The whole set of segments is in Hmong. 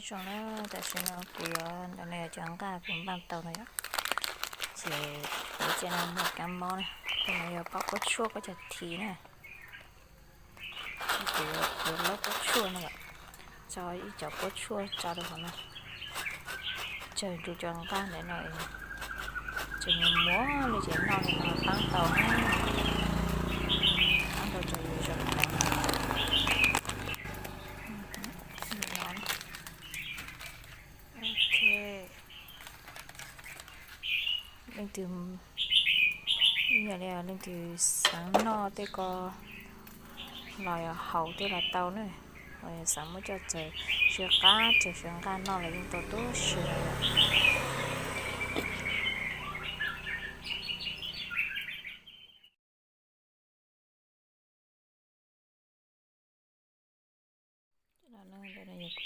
Zoo na, tam sim no kuv yuav, ntawm no yog cov nqaj kuv npaj tau no yom. Ces kuv cia no muag kab mob na, tus no yog pob kuab tshuaj pob cag thiv na. Kuv yuav laub kuab tshuaj no yom, tso ib co kuab tshuaj tso rau hauv no, tsawg rau cov nqaj ntawm no, tseem mus muab li ces noj li no pab tau na, pab tau rau yus zoo heev. Ok, leej twg, yog li leej twg xav noj tej ko los yog haus tej los tau na, los yog xav muab coj txawm siav qab txawm siav nqaj noj los yeej tau tib si li.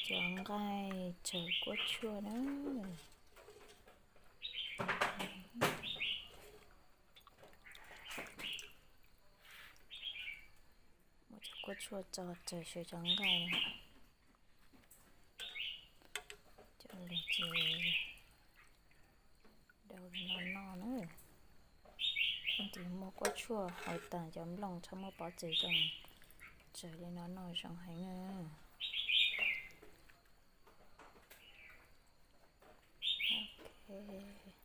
Cov nqaij tsawg kuab tshuaj na. Muab cov kuab tshuaj tso tsawg siav cov nqaij. Cov lus ces daus li no noj na. Leej twg muaj kuab tshuaj haus tag cov nplooj txhob muab pov txwv, coj tsawg li no noj zoo heev na. Ok.